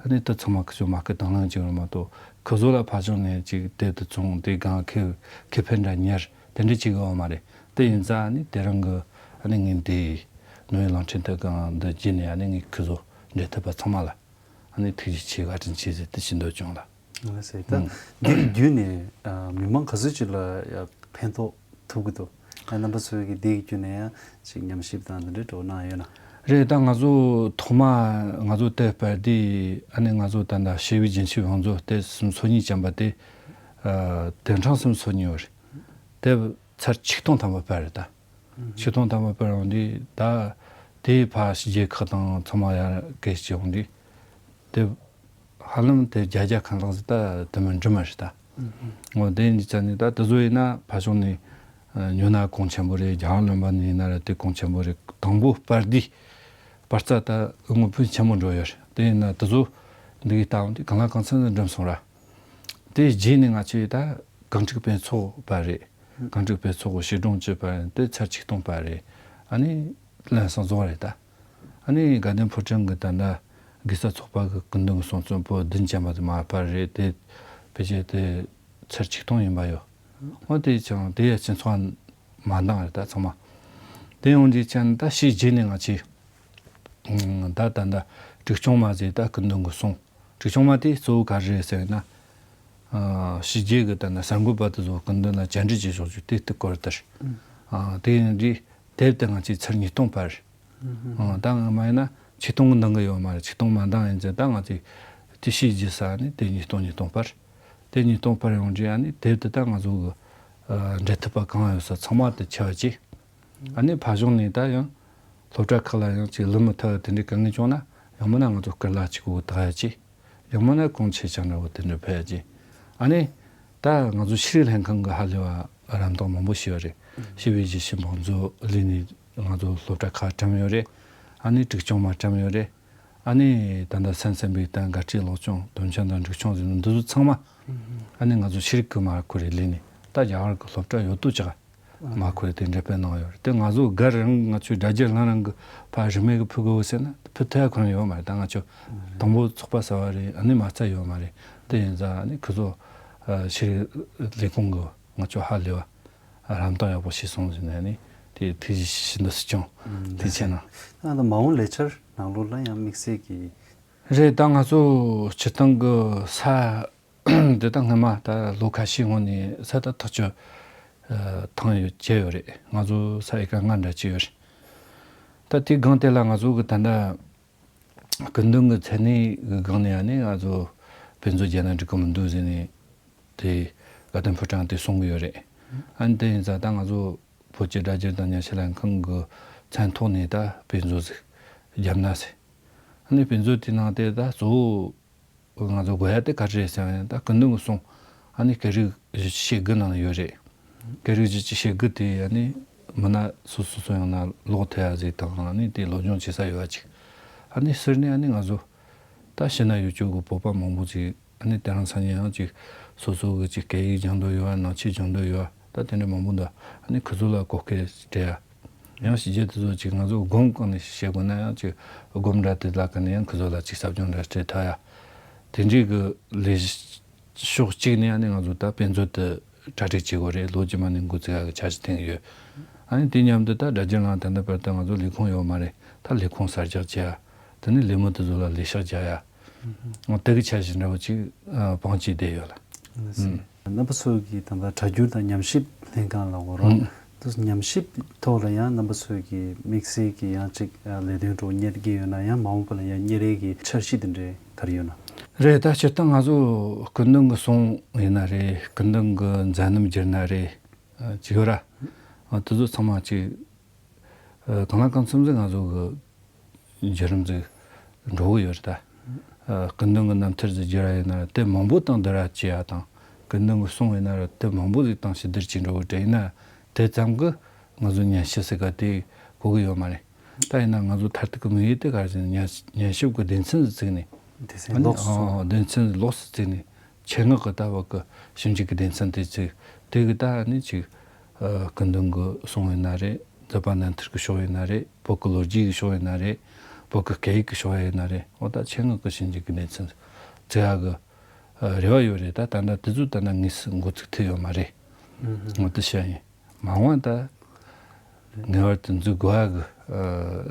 ཨ་ནི་དེ་ཚང་མ་ཁོ་ཚོ་མ་སྐུལ་དང་བླངས་བྱས་པ་མ་གཏོགས། ཁོ་ཚོ་ལ་ཕར་ཕྱོགས་ནས་ཅིག་དེབ་དེ་བཙོང་དེ་གང་ཁེ་ཁེ་ཕན་འདྲ་ཉར་དེ་འདྲ་བྱེད་གི་ཡོད་མ་རེད། དེ་ཡིན་ཙང་ཨ་ནི་དེ་རིང་གི་ཨ་ནི་ངས་འདི་ནོར་བུའི་གླིང་ཕྲན་དེ་གང་འདི་བརྒྱུད་ནས་ཨ་ནི་ངས་ཁོ་ཚོ་འབྲེལ་མཐུད་པ་ཚང་མ་ལ་ཨ་ནི་ཐུགས་རྗེ་ཆེ་བཀའ་དྲིན་ཆེ་ཟེར་དེ་ཞུ་འདོད་བྱུང་ལ། ལགས་སེ། ད་ཨུམ། འདི་བརྒྱུད་ནས་ཨ་མི་མང་ག་ཚོད་ཅིག་ལ་ཡ་ཕན་ཐོགས་ཐུབ་ཀྱི་འདུག་ཨ་རྣམ་པ་ཚོས་ཀྱི་འདི་གི་བརྒྱུད་ནས་ཡང་ཅིག་ཉམས་ཞིབ་དང་འདི་འདྲའི་འགྲོ་གནང་ཡོད་ན། རེད། ད་ང་ཚོ་ཐོག་མ་ང་ཚོ་དེབ་སྤེལ་དུས་ཨ་ནི་ང་ཚོ་ད་ལྟ་ཞི་བའི་རྒྱུན་ཆད་བང་མཛོད་དེ་སུམ་ཅུ་སོ་གཉིས་ཅན་པ་དེ། ཨ་དེབ་ཕྲེང་སུམ་ཅུ་སོ་གཉིས་ཡོད་རེད། དེབ་ཚར་ཆིག་སྟོང་ཐམ་པ་སྤེལ་རེད་ད། ཆིག་སྟོང་ཐམ་པ་སྤེལ་ཡོང་དུས་ད་དེའི་ཕར་ཕྱི་རྒྱལ་ཁག་དང་ཚང་མ་ཡར་རྒྱས་བྱས་ཡོང་དུས། དེབ་ཧ་ལམ་དེབ་བརྒྱ་བརྒྱ་ཁ་ལག་ཟིག་ད་དེ་མིན་འགྲིམ་མ་རེད་ད། འོ་དེ་ཡིན་ཙང་ནི་ད་དེ་ཚོ་ཡིན་ན་ཕར་ཕྱོགས་ནས་ཨ་ཉོ་ན་གོང་ཆེན་པོ་རེད། རྒྱ་གར་ལུང་པ་ནས་ཡིན་ན་ར་དེ་གོང་ཆེན་པོ་རེད། དང་པོ་སྤར་དུས་སྤར་རྩ་ད་དངོས་ཕོན་ཆེན་པོ་འགྲོ་ཡོད་རེད། དེ་ཡིན་ན་དེ་ཚོ་འདི་གི་ལྟ་བ་འདི་གང་ལ་གང་འཚམ་ནས་འགྲིམ་སོང་ར། དེ་རྗེས་ནས་ང་ཚོས་ད་རྐང་ཕྲུག་དཔེ་ཚོགས་པ་རེད། རྐང་ཕྲུག་དཔེ་ཚོགས་ཀྱི་བྱིས་སྒྲུང་བཅུ་པ་དེ་ཚར་ཆིག་སྟོང་པ་རེད། ཨ་ནི་ལན་སང་རྫོགས་རེད་ད། ཨ་ནི་དགའ་ལྡན་ཕོ་བྲང་གི་ད་ལྟ་དགེ་རྩ་ཚོགས་པ་གི་སྐུ་མདུན་གྱི་གསུང་རྩོམ་པོ་བདུན་ཅན་པ་དེ་མ་པར་རེད། དེ་ཕལ་ཆེར་དེ་ཚར་ཆིག་སྟོང་ཡིན་པ་ཡོད། འོ་དེ་ཀྱང་དེ་ཡ་སྤྱི་ཚོགས་མ་འདང་རེད་ད་ཚང་མ། དེ་ཡོང་དུས་ཀྱང་ད་ཕྱིའི་རྗེས་ནས་ང་ཚོས་ད་ད་ད་ཀྲིག་ཆུང་མ་ཟེར་ད་སྐུ་མདུན་གྱི་གསུང་། ཀྲིག་ཆུང་མ་དེ་གཙོ་བོ་ག་རེ་རེད་ཟེར་ན། ཨ་ཕྱི་རྒྱལ་གྱི་ད་ནི་གསར་འགོད་པ་དེ་ཚོ་སྐུ་མདུན་ལ་བཅར་འདྲི་བྱེད་ཆོག་རྒྱུ་དེ་དེ་སྐོར་ལྟར། ཨ་དེ་ཡིན་དུས་དེབ་དེ་ང་ཚོས་ཚར་ཉིས་སྟོང་པར། ཨ་ད་ང་མ་ཡིན་ན་ཆིག་སྟོང་གི་འདང་གི་ཡོད་མ་རེད། ཆིག་སྟོང་མ་འདང་ཡིན་ཙང་ད་ང་ཚོས་དེ་ཕྱིའི་རྗེས་ས་ནས་དེ་ཉིས་སྟོང་ཉིས་སྟོང་པར། དེ་ཉིས་སྟོང་པར་ཡོང་རྗེས་ཨ་ནི་དེབ་དེ་ད་ང་ཚོ་གི་ཨ་འབྲེལ་མཐུད་པ་གང་ཡོད་ས་ཚང་མ་དེ་ཁྱེར་བ་ཅིག་ཨ་ནི་ཕ་གཞུང་ནས་ད་ཡང་སློབ་གྲྭ་ཁག་ལ་ཡང་ཅིག་ལུས་མི་ཐུབ་དེ་འདྲའི་དཀའ་ངལ་བྱུང་ན་ཡང་མིན་ན་ང་ཚོ་སྐུ་ལ་ཅིག་གོ་བཏགས་ཡ་ཅིག་ཡང་མིན་ན་ཀོང་ཆེ་ཆང་འདྲ་བོ་དེ་འདྲ་ཕེབས་ཡ་ཅིག་ཨ་ནི་ད་ང་ཚོ་ཤེས་རིག་ལྷན་ཁང་གི་ཧ་ལས་ རམ་འདེགས་མང་པོ་བྱས་ཡོད་རེད། ཞི་བའི་གཞིས་བྱེས་འབངས་རྫོང་ལས་ནས་ང་ཚོ་སློབ་གྲྭ་ཁག་བཀྲམ་ཡོད་རེད། ཨ་ནི་དྲུག་སྐྱོང་མ་བཀྲམ་ཡོད་རེད། ཨ་ནི་ད་ལྟ་སན་སན་པའི་ད་འགའ་ཁྲིད་སློབ་སྐྱོང་དོན་ཆེན་དང་འབྲུག་ཆུང་ཟེར་ནས་འདི་ཚོ་ཚང་མ་ཨ་ནི་ང་ཚོ་ཤེས་རིག་གི་མ་ཁོ་རེ་ལས་ནས་ད་རྒྱ་གར་གི་སློབ་གྲྭ་ཡོད་དོ་ཅག་མ་ཁོ་རེ་དེ་འདྲ་སྤེལ་གནང་ཡོད་རེད། དེ་ང་ཚོ་སྒར་རང་ང་ཚོའི་སྒྲ་སྒྱུར་ལམ་རང་གི་ཕ་རིན་མེད་གི་ཕུལ་དགོས་ཟེར་ན་ཕུལ་ཐུབ་ཡ་ཁོ་རང་ཡོད་མ་རེད། ད་ང་ཚོ་དང་པོ་ཚོགས་པ་གསར་བ་རེད། ཨ་ནི་མ་རྩ་ཡོད་མ་རེད། དེ་ཡིན་ཙང་ཨ་ནི་ཁོ་ཚོ་ཤེས་རིག་ལས་ཁུངས་གི་ང་ཚོ་ཧ་ལས་པ། རམ་འདེགས་ཡག་པོ་བྱས་སོང་ཟེར་ནས་ནི་དེ་ཐུགས་རྗེ་ཆེ་ཞུ་འདོད་སུ་བྱུང་། ཐུགས་རྗེ་གནང་། ད་ལྟ་མ་འོངས་ལས་འཆར་ནང་ལོགས་ལ་ཡང་དམིགས་བསལ་གྱི། རེད། ད་ང་ཚོ་སྤྱིར་བཏང་གི་ས་འདི་ད་སྔོན་མ་ད་ལོ་ཁ་ཤས་སྔོན་ནས་ས་ད་ཐག་གཅོད་ཐང་ཡོད་བྱས་ཡོད་རེད། ང་ཚོ་ས་ཨེ་ཀར་ལྔ་འདྲ་ཅིག་ཡོད་རེད། ད་དེའི་སྒང་དེ་ལ་ང་ཚོ་གི་ད་ལྟ། སྐུ་མདུན་གྱི་མཚན་གནས་ཀྱི་སྒང་ནས་ཡང་ནས་ང་ཚོ་དཔེ་མཛོད་བརྒྱབ་ན་འགྲིག་གི་མི་འདུག་ཟེར་ནས་དེ་དགའ་ལྡན་ཕོ་བྲང་དེ་གསུང་གི་ཡོད་རེད། ཨ་ནི་དེ་ཡིན་ཙང་ད་ང་ཚོ་བོད་ཀྱི་སྒྲ་སྒྱུར་དང་ཉམས་ཞིབ་ལྷན་ཁང་གི་མཚན་ཐོག་ནས་ད་དཔེ་མཛོད་ཟིག་བརྒྱབ་ན་ཟེར། ཨ་ནི་དཔེ་མཛོད་དེའི་ནང་དེ་ད་གཙོ་བོ་ང་ཚོ་དགོས་ཡ་དེ་ག་རེ་རེད་ཟེར་ཡང་ད་སྐུ་མདུན་གྱི་གསུང་ཨ་ནི་སྐད་རིགས་བཞི་བཅུ་ཞེ་དགུ་ནང་ཡོད་རེད། སྐད་རིགས་བཞི་བཅུ་ཞེ་དགུ་དེ་ཨ་ནི་མི་སྣ་སོ་སོ་སོ་ཡང་ན་ཀློག་ཐུབ་ཡ་ཟིག་དང་ཨ་ནི་དེ་སློབ་སྦྱོང་བྱེད་ས་ཡོད་པ་ཅིག་ཨ་ནི་ཟུར་ནས་ཨ་ནི་ང་ཚོ་ད་ཕྱི་ན་ཡོད་ཅོག་གི་བོད་པ་མང་པོ་ཅིག་ཨ་ནི་དེ་རིང་སང་ཉིན་ཡང་ཅིག་སོ་སོ་གི་ཅིག་སྐད་ཡིག་སྦྱང་འདོད་ཡོད་པ། ནང་ཆོས་སྦྱང་འདོད་ཡོད་པ་ད་དེ་འདྲ་མང་པོ་འདུག་ཨ་ནི་ཁོ་ཚོ་ལ་གོ་སྐབས་སྤྲད་ཡ། ཡང་ཕྱི་རྒྱལ་དེ་ཚོ་ཅིག་ང་ཚོ་སྒོམ་གང་ནས་བཤད་དགོས་ན་ཡང་ཅིག་སྒོམ་འདྲ་དེ་ལ་ག་ནས་ཡང་ཁོ་ཚོ་ལ་ཅིག་ཟབ་སྦྱོང་འདྲ་སྤྲད་ཐུབ་ཡ། དེ་འདྲའི་གི་ལས་ཕྱོགས་གཅིག་ནས་ཨ་ནི་ང་ཚོ་ད་དཔེ་མཛོད་དེ་གྲ་སྒྲིག་བྱེད་དགོས་རེད། ལོ་རྗེས་མ་ནས་འགོ་བཙུགས་ཡ་གི་འཆར་གཞི་བཏིང་གི་ཡོད། ཨ་ནི་དེ་མཉམ་དུ་ད་སྒྲ་སྒྱུར་ལམ་ད་ལྟ་བར་དུ་ང་ཚོ་ལས་ཁུངས་ཡོད་མ་རེད། ད་ལས་ཁུངས་གསར་རྒྱག་བྱེད་ཡ། དེ་ནས་ལས་མི་དེ་ཚོ་ལ་ལས་ཤག་རྒྱག་ཡ། ཨང་། དེ་གི་འཆར་གཞི་འདྲ་བོ་ཅིག་ཨ་བང་ཅིག་བསྡད་ཡོད་ལ། ལགས་སོ། ཨང་། རྣམ་པ་ཚོ་གིས་ད་ལྟ་སྒྲ་སྒྱུར་དང་ཉམས་ཞིབ་ལྷན་ཁང་ལ་འོ་རོགས། ཨང་། དེ་ཉམས་ཞིབ་ཐོག་ལ་ཡང་རྣམ་པ་ཚོ་གིས་དམིགས་བསལ་གྱི་ཡང་ཅིག་ཨ་ལས་དོན་འགྲོ་གཉེར་གྱི་ཡོད་ན་ཡང་མ་འོངས་པ་ལ་ཡང་གཉེར་ཡས་ཀྱི་འཆར་གཞི་དེ་འདྲའི་ག་རེ་ཡོད་ན། རེད། ད་སྤྱིར་བཏང་ང་ཚོ་སྐུ་མདུན་གྱི་གསུང་ཡིན་ན་རེད། སྐུ་མདུན་གྱི་མཛད་རྣམ་བསྒྱུར་ན་རེད། ཨ་ཅིག་ཡོད་ར། ཨ་དེ་ཚོ་ཚང་མ་ཅིག་ཨ་གང་ལ་གང་འཚམ་ཟིག་ང་ཚོ་གི་བརྒྱུད་རིམ་ཟིག་འགྲོ་གི་ཡོད་རེད་ད། ཨ་སྐུ་མདུན་གྱི་རྣམ་ཐར་ཟིག་བསྒྱུར་བ་ཡིན་ན་དེབ་མང་པོ་དང་བསྡུར་བ་བྱེད་ཡ་དང་། སྐུ་མདུན་གྱི་གསུང་ཡིན་ན་ར་དེབ་མང་པོ་ཟིག་དང་ཕྱི་བསྡུར་བྱེད་འགྲོ་གི་རེད། ཡིན་ན་དེ་ཙམ་གྱིས་ང་ཚོ་ཉམས་ཞིབ་ཟེར་ག་དེ་གོ་གི་ཡོད་མ་རེད། ད་ཡིན་ན་ང་ཚོ་མཐར་ཐུག་གི་དམིགས་ཡུལ་དེ་ག་རེ་ཟེར་ན་ཉམས་ཉམས་ཞིབ་ཀྱི་སྡེ་ཚན་ཟིག་བཙུགས་ནས། སྡེ་ཚན་ཨ་ནི་ལོགས་སུ། ཨ་ཨ་སྡེ་ཚན་ལོགས་སུ་བཙུགས་ནས་ཆེད་མངགས་ཀྱི་ལྟ་བ་གི་ཞིབ་འཇུག་གི་སྡེ་ཚན་དེ་བཙུགས། དེ་གི་ད་ཨ་ནི་ཅིག་ཨ་སྐུ་མདུན་གྱི་གསུང་ཡིན་ན་རེད། མཛད་པ་རྣམ་ཐར་གྱི་ཕྱོགས་ཡིན་ན་རེད། བོད་ཀྱི་ལོ་རྒྱུས་ཀྱི་ཕྱོགས་ཡིན་ན་རེད། བོད་ཀྱི་སྐད་ཡིག་གི་ཕྱོགས་ཡིན་ན་རེད། འོ་ད་ཆེད་མངགས་ཀྱི་ཞིབ་འཇུག་གི་སྡེ་ཚན་བཙུགས་ཡ་གི་ཨ་རེ་བ་ཡོད་རེད། ད་ད་ལྟ་དེ་ཚོ་ད་ལྟ་དངོས་སུ་འགོ་ཚུགས་ཐུབ་ཡོད་མ་རེད། ཨ་ཨ་འོ་དེ་བཤད་ཡིན། མ་འོངས་ད་ངེས་པར་དུ་འཛུགས་དགོས་ཡ་གི་ཨ་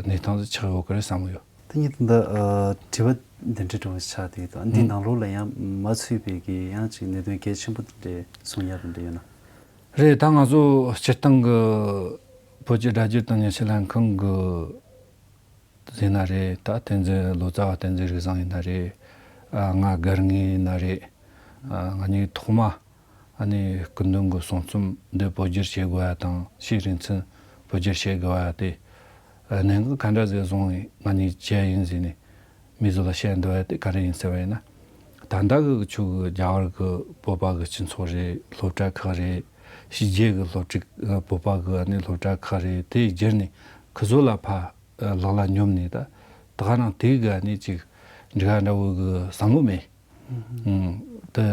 གནས་སྟངས་ཟིག་ཆགས་ཡོད་ཀྱི་རེད་བསམ་གི་ཡོད། དེ་ཉིད་དུ་འདི་ཨ་དྲི་བ་འདི་འདྲའི་འདྲ་བོ་ཆགས་དེ་དང་འདིའི་ནང་ལོགས་ལ་ཡང་མ་ཚུད་པའི་གི་ཡང་ཅིག་གནད་དོན་གལ་ཆེན་པོ་དེ་འདྲ་གསུང་ཡ་དེ་འདྲ་ཡོད་ན། རེད། ད་ང་ཚོ་སྤྱིར་བཏང་གི་བོད་ཀྱི་སྒྲ་སྒྱུར་དང་ཉམས་ཞིབ་ལྷན་ཁང་གི་ཟེར་ན་རེད། ད་བསྟན་འཛིན་ལོ་ཙཱ་བ་བསྟན་འཛིན་རིག་བཟང་ཡིན་ན་རེད། ཨ་ང་སྒར་ངོས་ཡིན་ན་རེད། ཨ་ང་གཉིས་ཐོག་མ་ཨ་ནི་སྐུ་མདུན་གྱི་གསུང་རྩོམ་འདི་བོད་བསྒྱུར་བྱེད་དགོས་ཡ་དང་ཕྱིའི་རིག་ཚན་བོད་བསྒྱུར་བྱེད་དགོས་ཡ་དེ་ཨ་གནད་འགག་ག་འདྲ་ཟིག་བཟུང་ངས་ང་གཉིས་བྱས་ཡིན་ཟེར་ནས་མི་ཚོ་ལ་བཤད་འདོད་ཡ་དེ་ག་རེ་ཡིན་ཟེར་བ་ཡིན་ན། ད་ལྟ་གི་ཆོས་གི་རྒྱ་གར་གི་བོད་པ་གི་སྤྱི་ཚོགས་རེད། སློབ་གྲྭ་ཁག་རེད། ཕྱི་རྒྱལ་གི་སློབ་ཕྲུག་བོད་པ་གི་ཨ་ནི་སློབ་གྲྭ་ཁག་རེད། དེ་བསྒྱུར་ནས་ཁོ་ཚོ་ལ་ཕ་ལག་ལ་སྙོམས་ནས་ད་ད་ག་རང་དེ་གི་ཨ་ནི་ཅིག་འགྲིག་ག་འདྲ་བོ་གི་བསམ་བློ་མེད། ཨང་། དེ་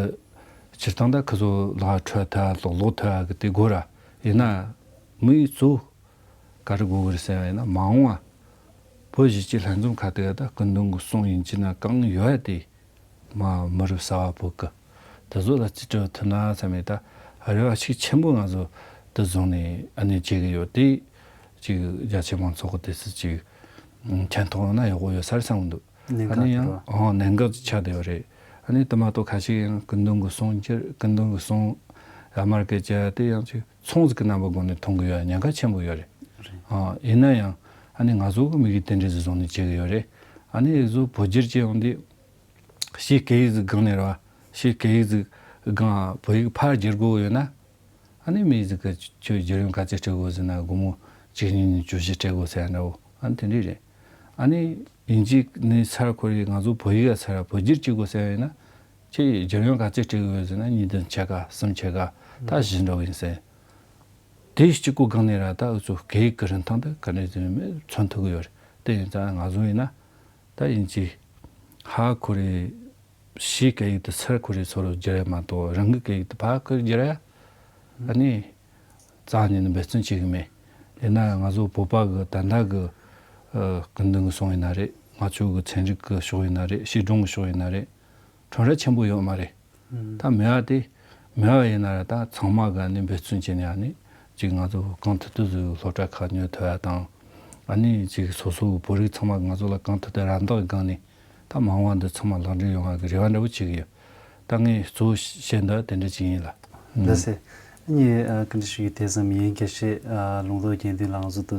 སྤྱིར་བཏང་ད་ཁོ་ཚོ་ལག་འཕྲོད་ཐལ་ལོག་ལོག་ཐལ་གི་དེ་དགོས་ར། ཡིན་ན་མི་གཙོ་བོ་ག་རེ་དགོས་གི་རེད་ཟེར་བ་ཡིན་ན་མ་འོངས་བ་བོད་གཞིས་བྱེས་ལྷན་འཛོམས་ཁ་ཐུག་ད་སྐུ་མདུན་གི་གསུང་ཡིན་གཅིག་ན་གང་ཡོད་ཡ་དེ། མ་མི་རབས་གསར་བ་བོད་ཀྱི་དེ་ཚོ་ལ་རྩིས་སྤྲོད་ཐུབ་ན་བསམ་མེད་ད་རེ་བ་ཤུགས་ཆེན་པོ་ང་ཚོ་དེ་བཟུང་ནས་ཨ་ནི་བྱེད་གི་ཡོད། དེ་ཅིག་རྒྱ་ཆེ་མང་ཚོགས་ཀྱི་དེ་ཚོ་ཅིག་མཁྱེན་ཐོག་ཡོང་ན་ཡག་པོ་ཡོད་ས་རེད་བསམ་གི་འདུག་གནད་ཨ་ནི་འགག་ཡང་ཨང་གནད་འགག་ཅིག་ཆགས་བསྡད་ཡོད་རེད། ཨ་ནི་དེ་མ་གཏོགས་ཁ་ཤས་ཡང་སྐུ་མདུན་གྱི་གསུང་སྒྱུར་སྐུ་མདུན་གྱི་གསུང་ཨ་མར་སྐད་ཆ་དེ་ཡང་ཅིག་ཚོང་ཟིག་གི་རྣམ་པ་སྒོ་ནས་མཐོང་གི་ཡོད་ཉེན་ཁ་ཆེན་པོ་ཡོད་རེད། ཨང་ཡིན་ན་ཡང་ཨ་ནི་ང་ཚོ་གི་དམིགས་ཡུལ་དེ་འདྲ་ཟིག་བཟུང་ནས་བྱེད་གི་ཡོད་རེད། ཨ་ནི་ང་ཚོ་བོད་བསྒྱུར་བྱེད་ཡོང་དུས། ཕྱིའི་སྐད་ཡིག་ཟིག་སྒང་ནས་རེད་བ། ཕྱིའི་སྐད་ཡིག་ཟིག་སྒང་བོད་ཡིག་ཕར་བསྒྱུར་དགོས་ཡོད་ན། ཨ་ནི་མི་ཟིག་གིས་ཁྱོད་བསྒྱུར་ཡོང་ག་ཚོད་སྤྲད་དགོས་ཟེར་ན་སྒོར་མོ་གཅིག་གཉིས་ནས་བཅུ་བཞི་སྤྲད་དགོས་ཟེར་ཡ་འདྲ་བོ་ཨ་ནི་དེ་འདྲས་རེད། ཨ་ནི་དབྱིན་ཇི་ནས་ཚར་ཁོ་རེ་ང་ཚོ་བོད་ཡིག་ག་ཚར་བོད་བསྒྱུར་བྱེད་དགོས་ཟེར་ཡ་ཡིན་ན། ཁྱེད་བསྒྱུར་ཡོང་ག་ཚོད་སྤྲད་དགོས་ཟེར་ན་གཉིས་དང་ཕྱེད་ཀ་གསུམ་ཕྱེད་ཀ་ད་བཞི་འདྲ་བོ་ཡིན་ཟེར། དེ་གཅིག་པོ་སྒང་ནས་ར་ད་འུ་ཚོ་སྐད་ཡིག་གི་རིན་ཐང་དེ་ག་འདྲ་ཟིག་མེད་མཚོན་ཐུབ་གི་ཡོད་རེད། དེ་ཡིན་ཙང་ང་ཚོ་ཡིན་ན་ད་ཡིན་གཅིག་ཧ་ཁོ་རེ་ཕྱིའི་སྐད་ཡིག་དེ་ཚུར་ཁོ་རེ་ཚུར་བསྒྱུར་ཡ་མ་གཏོགས་རང་གི་སྐད་ཡིག་དེ་ཕར་ཁོ་རེ་བསྒྱུར་ཡ་ཨ་ནི་རྩ་ནས་ནི་འབད་བརྩོན་བྱེད་གི་མེད། ཡིན་ན་ང་ཚོ་བོད་པ་གི་ད་ལྟ་གི་ཨ་སྐུ་མདུན་གི་གསུང་ཡིན་ན་རེད། ང་ཚོ་གི་ཚན་རིག་གི་ཕྱོགས་ཡིན་ན་རེད། བྱིས་སྒྲུང་གི་ཕྱོགས་ཡིན་ན་རེད། ཁྲོམ་ར་ཆེན་པོ་ཡོད་མ་རེད། ད་མེད་པ་དེ་མེད་པ་ཡིན་ན་ར་ད་ཚང་མ་གི་ནི་འབད་བརྩོན་བྱས་ནས་ཨ་ནི་ཅིག་ང་ཚོ་གང་ཐུབ་ཐུབ་ཚོས་སློབ་གྲྭ་ཁག་ཉོ་ཐུབ་ཡ་དང་། ཨ་ནི་ཅིག་སོ་སོ་བོད་རིགས་ཚང་མ་ང་ཚོ་ལ་གང་ཐུབ་ཐུབ་རམ་འདེགས་སྒང་ནས་ད་མ་འོངས་པ་འདི་ཚང་མ་ལག་འབྲེལ་ཡོང་བ་གི་རེ་བ་འདྲ་བོ་བྱེད་གི་ཡོད། ད་ངས་གཙོ་བོ་བཤད་འདོད་དེ་འདྲ་ཅིག་ཡིན་ལ། ལགས་སེ། ངས་ཨ་བཀའ་འདྲི་ཞུ་རྒྱུ་དེ་ཙམ་ཡིན། དགེ་བཤེས་ཨ་ལུང་རྟོགས་དགེ་འདུན་ལགས་ང་ཚོ་དུ་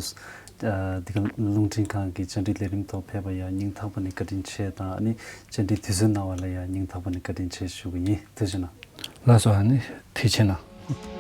ཨ་འདི་ག་རླུང་འཕྲིན་ཁང་གི་བཅར་འདྲི་ལས་རིམ་ཐོག་ཕེབས་པ་ཡ་སྙིང་ཐག་པ་ནས་བཀའ་དྲིན་ཆེ་དང་། ཨ་ནི་བཅར་འདྲི་དུས་ཚོད་གནང་བ་ལ་ཡ་སྙིང་ཐག་པ་ནས་བཀའ་དྲིན་ཆེ་ཞུ་གི་ཡིན། ཐུགས་རྗེ་གནང་། ལགས་སོ། ཨ་ནི་ཐུགས་རྗེ་གནང་།